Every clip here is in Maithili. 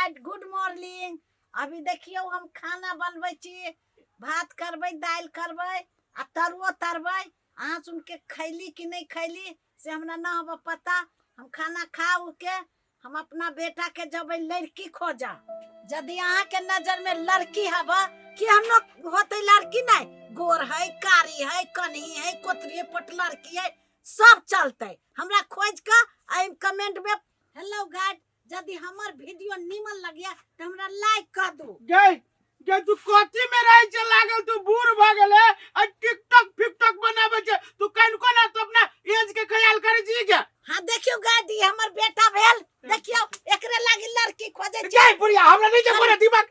Guide, good morning. अभी देखियौ हम खाना बनबै छी, भात करबै, दालि करबै आ तरुओ तरबै। अहाँ सुन के खैली कि नहीं खैली से हमरा न हब पता। हम खाना खा के हम अपना बेटा के जबै लड़की खोजा। यदि अहाँ के नजर में लड़की हब कि हम होते लड़की नहीं, गोर है, कारी है, कन्ही है, कोतरी पट लड़की है, सब चलते। हमरा खोज के एहि कमेंट में हेलो गाइड, यदि हमर वीडियो नीमन लगिया तो हमरा लाइक कर दू। गई गई तू कथी में रहे छे लागल, तू बूढ़ भ गेले आ टिकटॉक फिकटॉक बनाबै छे तू। कनको ना तू अपना एज के ख्याल करे छी क्या? हाँ देखियो गाइड, ई हमर बेटा भेल, देखियो एकरे लागी लड़की खोजे छी। गई बुढ़िया, हमरा नहीं छै कोनो दिमाग।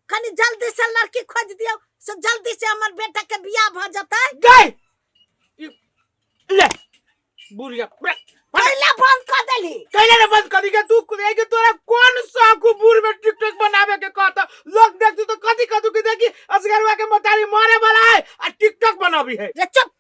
कनी जल्दी से लड़की खोज दियो से जल्दी से हमर बेटा के बियाह भ जतै। गई ले बुढ़िया, पहले बंद कर देली। कैले ने बंद कर दी के तू? के तोरा कौन शौक बूढ़ में टिकटॉक बनावे के? कहता लोग देखतू तो कथी कहतू कि देखी असगरवा के मतारी मारे वाला है आ टिकटॉक बनाबी है। रे चुप,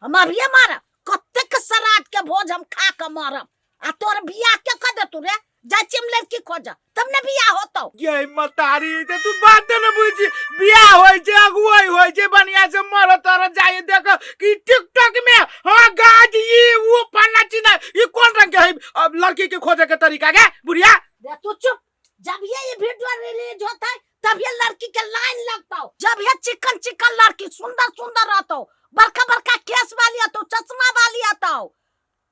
हम अभिये मारब, कतेक सराट के भोज हम खा के मरब आ तोर बियाह के कर देतू रे। जाइ छी हम लड़की खोज, तब ने बियाह होतौ। ये मतारी ते तू बात न बुझी, बियाह होय छै, अगुआई होय छै, बढ़िया से मर तर जाय। देख कि टिकटॉक में हां गाज ई वो फन्ना चिन्ना, ई कौन रंग के है अब लड़की के खोजे के तरीका के बुढ़िया? रे तू चुप, जब ये वीडियो रिलीज होता है तब ये लड़की के लाइन लगता। जब ये चिकन चिकन लड़की सुंदर सुंदर रहतो, बड़का बड़का केस वाली आतो, चश्मा वाली आतो,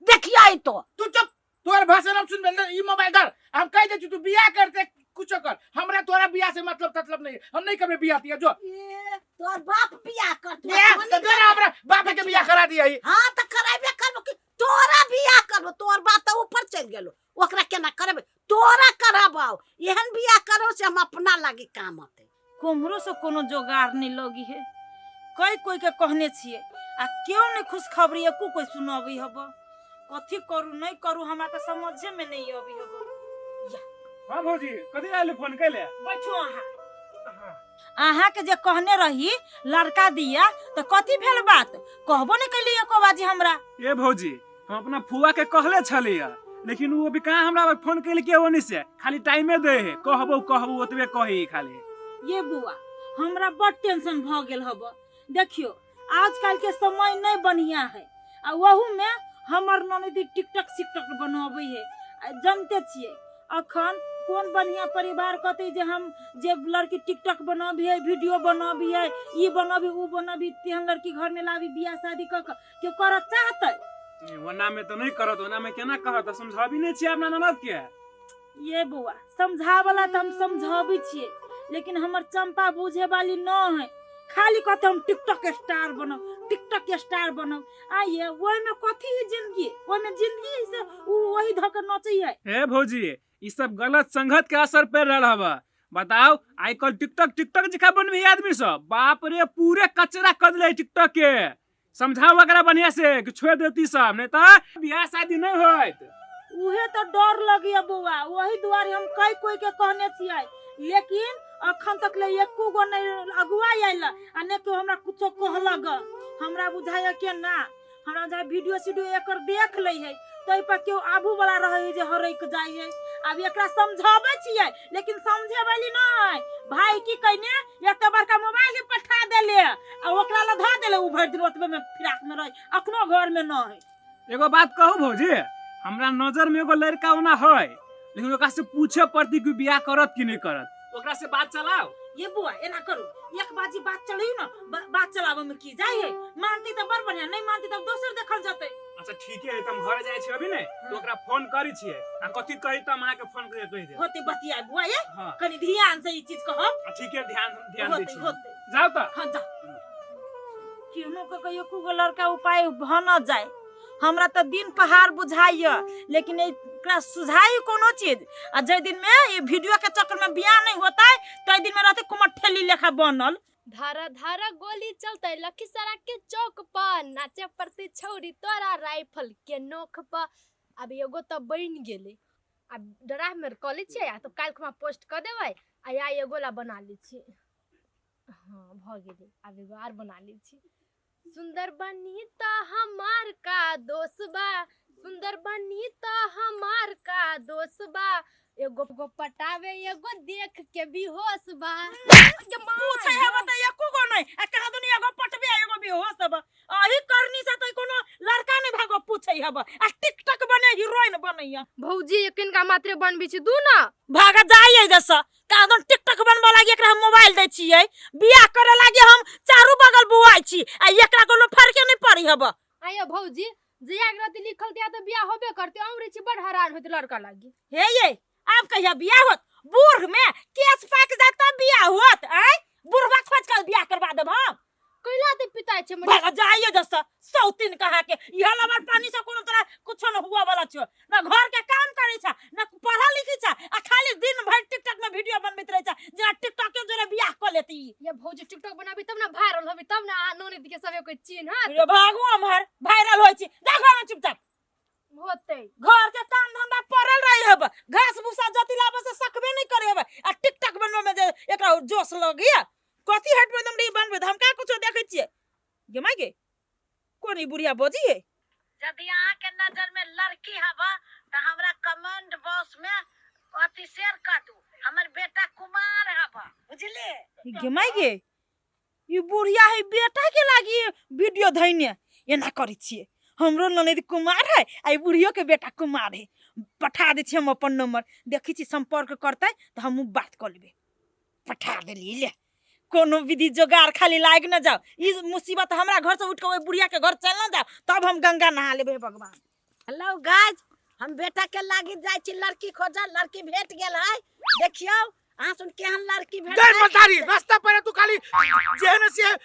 देखिए तो। तू चुप, तोहर भाषण हम सुन ई मोबाइल धर, हम कह दे छी तू बियाह करते कुछो कर, हमरा तोरा बियाह से मतलब तलब नहीं, हम नहीं करबे बियाह तिया जो। ए, तोर बाप बियाह करतो। तो तोरा हमरा बाप के बियाह करा दिया ही। हाँ तो कराबे करबो कि तोरा बियाह करबो, तोर बाप तो ऊपर चल गेलो, ओकरा केना करबे, तोरा कराबो, एहन बियाह करो से हम अपना लागी काम होते। कोम्हरो से कोनो जोगार नहीं लगी है, कई कोई के कहने छियै आ केओ नहीं खुशखबरी एको कोई सुनबी हब। कथी करू नहीं करू हमरा तो समझे में नहीं अबी हब। हाँ भौजी, कथी आयल फोन कैले? बैठो अहाँ। अहाँ के जे कहने रही लड़का दिया तो कथी भेल बात? कहबो नहीं कैली एको बाजी हमरा। ए भौजी, हम अपना फुआ के कहले छलियै, लेकिन वो अभी कहाँ हमरा फोन कैल के ओनी से खाली टाइमे दे है, कहबो कहबो ओतबे कही खाली। ये बुआ, हमरा बड़ टेंशन भ गेल हब। देखियो आजकल के समय नहीं बढ़िया है आ वहू में हमर ननदी टिकटॉक सिकटॉक बनबै है। आ जानते छियै अखन कोन बढ़िया परिवार कहते जे हम जे लड़की टिकटॉक बनाबी है, वीडियो बनाबी है, ई बनाबी ऊ बनाबी, तेहन लड़की घर में लाबी बियाह शादी क के केओ करत चाहतै? ओना में तो नहीं करत, ओना में केना कहत, समझाबी नहीं छियै अपना ननद के। ये बुआ, समझावला तो हम समझाबी छियै, लेकिन हमर चंपा बुझे वाली न है, खाली कहते हम टिकटॉक स्टार बनब, टिकटॉक स्टार बनब। आइए ओहि में कथी है जिंदगी, ओहि में जिंदगी से ऊ वही धऽ के नचै है। हे भौजी, ई सब गलत संगत के असर पड़ रहल हवा। बताओ आइ कल टिकटॉक टिकटॉक जका बनबी आदमी सब, बाप रे पूरे कचरा कर दिले टिकटॉक के। समझाओ वगैरह बढ़िया से कि छोड़ देती सब, नहीं तो बियाह शादी नहीं होत। उहे तो डर लगिया बौआ, वही दुआरे हम कई कोई के कहने छियै, लेकिन अखन तक ले एको गो नहीं अगुआ आयल आ ने केओ हमरा कुछो कहलक। हमरा बुझाइया के ना, हमरा बुझाइया वीडियो सीडियो एकर देख लै है तै पर केओ आबू वाला रहे है जे हरैक जाइ है। आब एकरा समझाबै छियै लेकिन समझे वाली नहीं। भाई की कहने एते बड़का मोबाइल के पठा देले आ ओकरा ल धऽ देले, उ भरि दिन ओतबे में फिराक में रहे, अखनो घर में न है। एगो बात कहू भौजी, हमरा नजर में एगो लड़का ओना है, लेकिन ओकरा से पूछे पड़ती कि बियाह करत कि नहीं करत, ओकरा से बात चलाओ। ये बुआ एना करू, एक बाजी बात चलैयौ न, बात चलाबऽ में की जाइ है, मानती तऽ बड़ बढ़िया, नहीं मानती तब दोसर देखल जतै। अच्छा ठीक है, हम घर जाइ छी अभी ने, तो ओकरा फोन करी छियै आ कथी कही त हम अहाँ के फोन करके कहि देब। होते बतिया बुआ, ये हाँ। कनी ध्यान से ई चीज कहब। ठीक है, ध्यान ध्यान दै होते छी। होते जाउ त। हाँ जा। केहनो के कहियो कुगो लड़का उपाय भ न जाए, हमरा तऽ दिन पहाड़ बुझाइया, लेकिन एकरा सुझाई कोनो चीज आ जाहि दिन में ये वीडियो के चक्कर में बियाह नहीं होता है तै दिन में रहते कुमर ठेली लेखा बनल। धारा धारा गोली चलते लखीसराय के चौक पर, नाचे पड़ते छौरी तोरा राइफल के नोख पर। अब एगो तो बनि गेलै, आब ड्राफ्ट में कऽ लै छियै आ तो काल्हि खुमा पोस्ट कऽ देबै आ या एगो ला बना लै छियै। हाँ भऽ गेलै, आब एगो आर बना लै छी। सुंदर बनी त हमार का दोष बा, सुंदर बनी त हमार का दोष बा, एगो गो पटावे एगो देख के बेहोश बा। पूछे है बता एको गो नहीं आ कहा दुनिया एगो पटबे आ एगो बेहोश हब। अही करनी से तो कोनो लड़का नहीं भागो पूछे हब आ टिकटक बने हीरोइन बनैया। भौजी एकिन का मात्रे बनबी छी दू ना भागा जाइए जैसा कहा दुन टिकटक बनबा लागी एकरा हम मोबाइल दै छियै, बियाह करे लागी हम चारू बगल बुआइ छी आ एकरा कोनो फर्के नहीं पड़ी हब। आयो भौजी जया के रहती लिखल दिया तो बियाह होबे करते, और छी बड़ हैरान होते लड़का लागी। हे ये आब कहिया बियाह होत? बूढ़ में केस पाक जात तब बियाह होत। आय बुढ़वा खोज के बियाह करवा देब हम। कैला ते पिताई छे मरे? भागा जाइए जैसा सौतीन कहा के इहा लबर पानी से कोनो तरह कुछो न हुआ वाला छो, न घर के काम करे छा न पढ़ा लिखी छा आ खाली दिन भर टिकटक में वीडियो बनबैत रहे छा, जेना टिकटक के जोरे बियाह क लेती। ये भौजी टिकटक बनाबी तब ना वायरल होबी, तब ना ननद के सबे कोई चिन्ह रे भागू हमर वायरल होय छी, जा घर में चुपचाप होते। घर के काम धंधा पड़ल रही हब, घास भूसा जति लाबे से सकबे नहीं करे हब आ टिकटक बनबे में जे एकरा जोश लगिया कथी हटबे दम रे बनबे हम का कुछो देखै छियै। गे माय गे कोन ई बुढ़िया बजी है? यदि अहाँ के नजर में लड़की हब त हमरा कमेंट बॉक्स में अथी शेयर कर दू, हमर बेटा कुमार हब, बुझलिए? गे माय गे ई बुढ़िया है बेटा के लागी वीडियो धैने एना करै छियै, हमरो ननद कुमार है आ ई बुढ़ियो के बेटा कुमार है, पठा दै छियै हम अपन नंबर, देखै छी संपर्क करतै त हमहूँ बात कऽ लेबै। पठा देली ले, कोनो विधि जोगार खाली लाग न जाओ, ई मुसीबत हमरा घर से उठ के ओहि बुढ़िया के घर चल न जाओ तब हम गंगा नहा लेबै भगवान। हेलो गाइस, हम बेटा के लागी जाइ छी लड़की खोजऽ, लड़की भेट गेल है, देखियौ अहाँ सुन केहन लड़की भेट गए मतारी रास्ता पर तू खाली जेहन से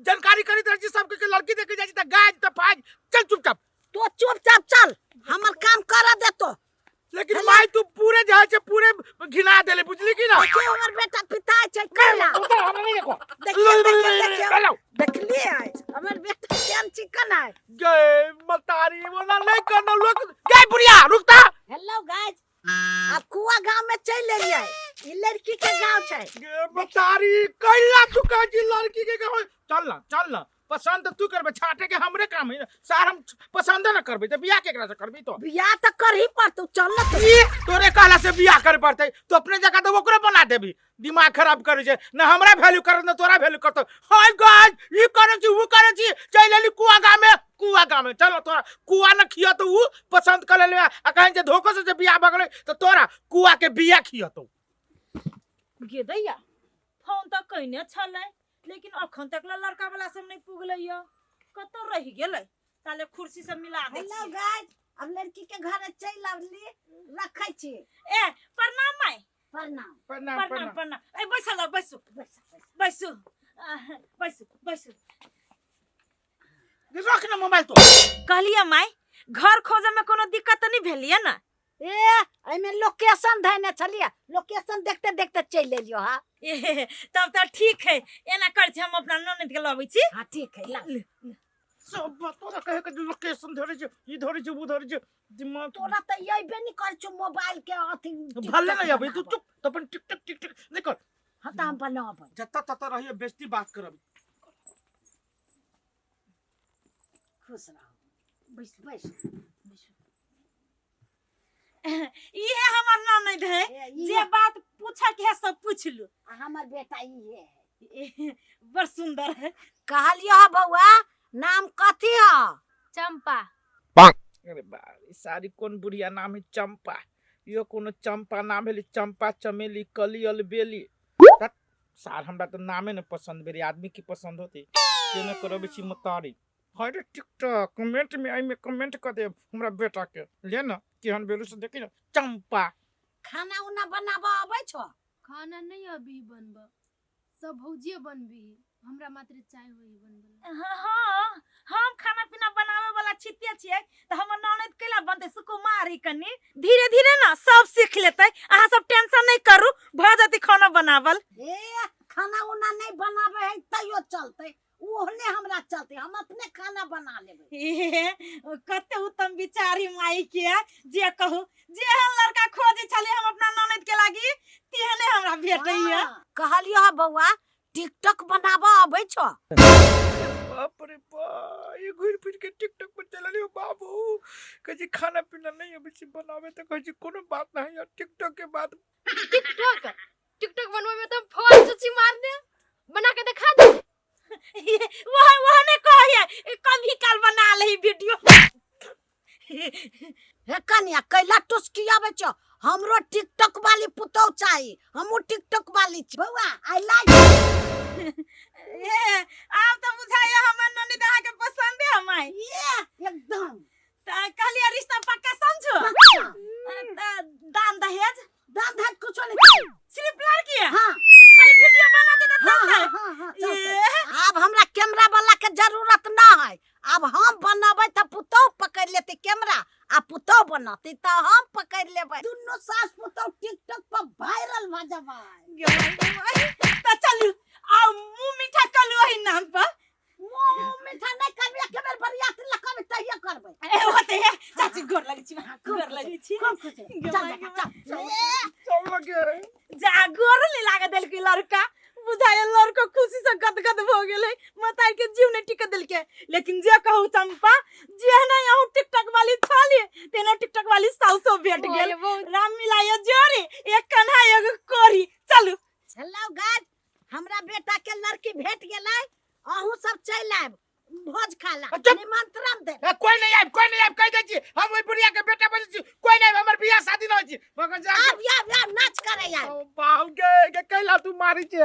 जानकारी करी रहै छी सबके के लड़की देखे जाइ छी त गाज त फाज, चल चुपचाप। तो चुपचाप चल, हमर काम कर देतो। लेकिन माई तू पूरे जहाँ से पूरे घिना देले, बुझली की ना? देखियौ हमर बेटा पिता छै कैला। उतर, हमरा नहीं देखो। देखियौ, देखियौ, देखियौ। हेलो। देखलियै हमर बेटा केहन चिकन है। गे मतारी बोला नहीं करना लोग। गे बुढ़िया रुकता। हेलो गाइस, अब कुआ गांव में चल एलियै, ई लड़की के गांव छै। गे मतारी कैला तू कहै छी लड़की के गांव? चल ना, चल ना, पसंद तू करबे, छाटे के हमरे काम है सार, हम पसंद न करबे त बियाह केकरा से करबी? तो बियाह त करही पड़तौ, चल न तू। ई तोरे कहला से बियाह करे पड़तै, तू अपने जगह त ओकरे बना देबी, दिमाग खराब करे छै, न हमरा वैल्यू करत न तोरा वैल्यू करतौ। हाय गाइस, ई करे छी ऊ करे छी, चल एली कुआ गांव में, कुआ गांव में चल, तोरा कुआ न खियतौ ऊ पसंद कर लेले आ कहीं जे धोखो से जे बियाह भ गेलै त तोरा कुआ के बिया खियतौ। गे दैया फोन त कइने छलै लेकिन अखन तक ला लड़का वाला सब नहीं पुगलै य, कतौ रहि गेलै? ताले कुर्सी सब मिला दै हेलो छियै। गाइस, अब लड़की के घर चलि आवली, रखै छी। ए प्रणाम माय। प्रणाम। प्रणाम, प्रणाम, प्रणाम। प्रणाम। ए बैसल जाउ, बैसू। बैसू, बैसू। बैसू, बैसू। रख ना मोबाइल तो। कहलियै माय, घर खोजे में कोनो दिक्कत त नहीं भेलियै ना? ए एहिमे लोकेशन धैने छलियै, लोकेशन देखते देखते चलि एलियो। हाँ ए तब त ठीक है, एना कर छी हम अपना ननद के लबै छी। हाँ ठीक है, ला। सब बात तोरा कहे के लोकेशन धरे छै, ई धरे छै, ऊ धरे छै, दिमाग तोरा त अइबे नहीं कर छौ मोबाइल के अथी भले नहीं अबै, तू बनाबऽ। चुप, त अपन टिक टिक टिक टिक नहीं कर। हाँ त हम बनाबै। जत्ता तत्ता रहिए बेइज्जती बात करब। खुश रहो, बैस बैस। इहे हमर ननद है, ए, ई जे बात पूछे के है सब पूछ लू। आ हमर बेटा इहे है। ए, बड़ सुंदर है। कहलियो है बौआ, नाम कथी है? चंपा। अरे बा, ई सारी कोन बुढ़िया नाम है चंपा? यो कोनो चंपा नाम भेलै, चंपा चमेली कली अलबेली। तत, सार हमरा तो नामे न पसंद भेलै, आदमी की पसंद होती के न करबै छी मतारी। हाय रे टिकटॉक, कमेंट में एहिमे कमेंट कर देब हमरा बेटा के, ले न केहन भेलू से देखी न। चंपा। खाना उना बनाबऽ अबै छौ? खाना नहीं अभी बनबऽ, सब भौजिए बनबी, हमरा मात्र चाय होई बनबला। हाँ, हम खाना पीना बनावे वाला छिते छियै त हमर ननद कैला बनतै सुकुमारी, कनी धीरे धीरे ना सब सीख लेतै, अहाँ सब टेंशन नहीं करू, भ जेतै खाना बनावल। ए खाना उना नहीं बनावे है तैयो चलतै, ओहने हमरा चलतै, हम अपने खाना बना लेबै। ए, कते उत्तम विचार ही माई के, जे कहू जेहन लड़का खोजे छलै हम अपना ननद के लागी तेहने हमरा भेटैया। हाँ, कहलियो है बौआ, टिकटॉक बनाबऽ अबै छौ? बाप रे बा, ये घूर फिर के टिकटॉक पर चलल हो बाबू। कहै छै खाना पीना नहीं अबै छै बनावे, तऽ कहै छै कोनो बात नहीं यार, टिकटॉक के बात। टिकटॉक टिकटॉक बनवे में तो फोन चुची मार दे, बना के दिखा दे। वह वह ने कहिए कभी काल बना लही वीडियो। हे कनिया, कैला टुसकी आबै छौ? हमरो टिकटॉक वाली पुतौ चाही, हमहूँ टिकटॉक वाली छी। बौआ, I like. ए आब तऽ बुझाइए हमर ननद अहाँके पसंदे हमाय। एकदम। तऽ कहलियै रिश्ता पक्का समझो। पक्का। तऽ दान दहेज? दान दहेज कुछो नहीं चाही। सिर्फ लड़की है? हाँ। खाली वीडियो बना दे तऽ हाँ। चलतै? हाँ हाँ हाँ, चलतै। ए, आब हमरा कैमरा वाला के जरूरत ना है, आब हम बनबै तऽ पुतौ पकड़ि लेतै कैमरा, आ पुतौ बनतै तऽ हम पकड़ि लेबै। दुनू सास पुतौ टिकटॉक पर वायरल भऽ जेबै। गे माय, गे माय। तऽ चलू आउ मुँह मीठा कलू ओहि नाम पर। मुँह मीठा नहि करबै, एक बेर बरियाती लऽ कऽ तहिया करबै। ए होते है चाची, गोर लगै छी, गोर लगै छी। खूब खुश रह। गे चल माय, बेटा, गे चल। ए, चल लगे। जा गोर नहीं लागे देलकै लड़का, बुझाए लड़को खुशी से गदगद भऽ गेलै, मताई के जीव नहीं टिक देलकै। लेकिन जे कहू चंपा, जेहने अहूँ टिकटॉक वाली छली तेना टिकटॉक वाली साउसो भेट गेल। राम मिलायो जोड़ी, एक कन्हा एगो कोरी। चलू। हेलो गाइस, हमरा बेटा के लड़की भेट गेलै, अहूँ सब चलि आयब भोज खा ला। अच्छा। निमंत्रण दे। ए, कोई नहीं आब, कोई नहीं आब, कह दै छी हम ओहि बुढ़िया के बेटा बजै छी, कोई नहीं आब, हमर बियाह शादी न होइ छी मगर जा। आब आब आब नाच करे आब। बाप गे, गे कैला तू मारी छे?